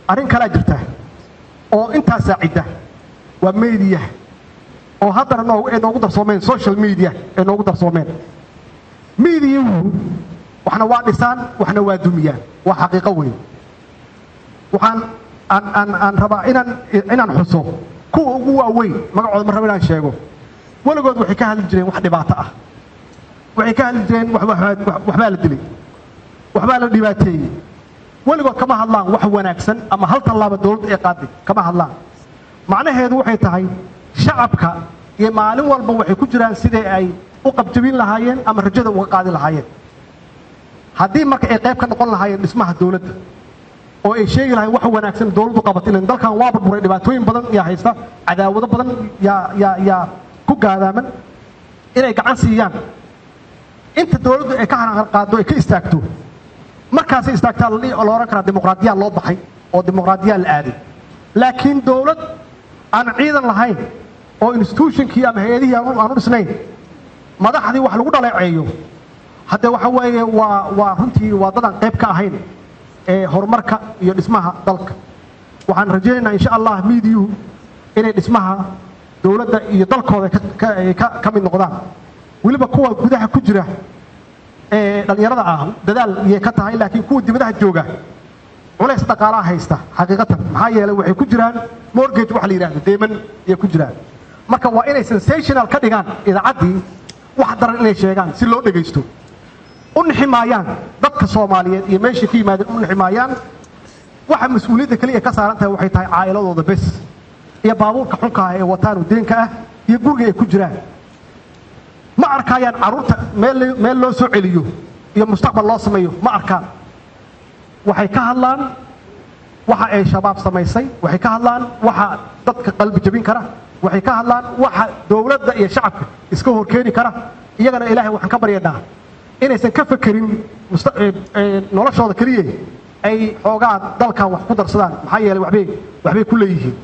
Arrin kalaa jirta oo intaas saacidda, waa media oo haddana ay noogu darsoomeen social media ay noogu darsoomeen. Mediahu waxna waa dhisaan, waxna waa dumiyaan, waa xaqiiqo weyn. Waxaan aan rabaa inaan xuso kuwa ugu waaweyn, magacooda ma rabo inaan sheego. Weligood waxay ka hadli jireen wax dhibaato ah, waxay ka hadli jireen waxbaa la dilay, waxbaa la dhibaateeyey. Weligood kama hadlaan wax wanaagsan ama hal tallaaba dowladda ay qaaday kama hadlaan. Macnaheedu waxay tahay shacabka iyo maalin walba waxay ku jiraan sidii ay u qabjabin lahaayeen ama rajada uga qaadi lahaayeen. Haddii marka ay qayb ka noqon lahaayeen dhismaha dowladda oo ay sheegi lahayn wax wanaagsan dowladdu qabatay, ilan dalkan waa burburay, dhibaatooyin badan yaa haysta, cadaawado badan yaa ku gaadaaman, inay gacan siiyaan inta dowladdu ay ka qaado, ay ka istaagto, markaasay istaagtaa la oran karaa dimuqraadiyaa loo baxay oo dimuqraadiyaa la aaday. Laakiin dowlad aan ciidan lahayn oo institutionkii ama hay-adihii aan u dhisnayn, madaxdii wax lagu dhaleeceeyo, haddee waxa weeye waa runtii waa dad aan qayb ka ahayn ee horumarka iyo dhismaha dalka. Waxaan rajaynaynaa, insha Allah, miidiyuhu inay dhismaha dowladda iyo dalkooda ka mid noqdaan. Weliba kuwa gudaha ku jira ee dhallinyarada ah dadaal yay ka tahay, laakiin kuwa dibadaha jooga culays dhaqaalaha haysta xaqiiqatan, maxaa yeelay waxay ku jiraan mortgage, waxa la yidhahdo deyman ayay ku jiraan. Marka waa inay sensational ka dhigaan idaacaddii, wax daran inay sheegaan si loo dhegaysto. U nixi maayaan dadka Soomaaliyeed iyo meeshay ka yimaadeen, u nixi maayaan. Waxa mas-uuliyadda keliya ka saaran tahay waxay tahay caa'iladooda bes iyo baabuurka xunka ah ee wataan oo deenka ah iyo guriga ay ku jiraan. Ma arkaayaan carruurta meel loo soo celiyo iyo mustaqbal loo sameeyo ma arkaan. Waxay ka hadlaan waxa ay Shabaab samaysay, waxay ka hadlaan waxa dadka qalbi jabin kara, waxay ka hadlaan waxa dowladda iyo shacabka iska horkeeni kara. Iyagana Ilaahay waxaan ka baryanaa inaysan ka fekerin noloshooda keliya, ay xoogaa dalkan wax ku darsadaan, maxaa yeelay waxbay ku leeyihiin.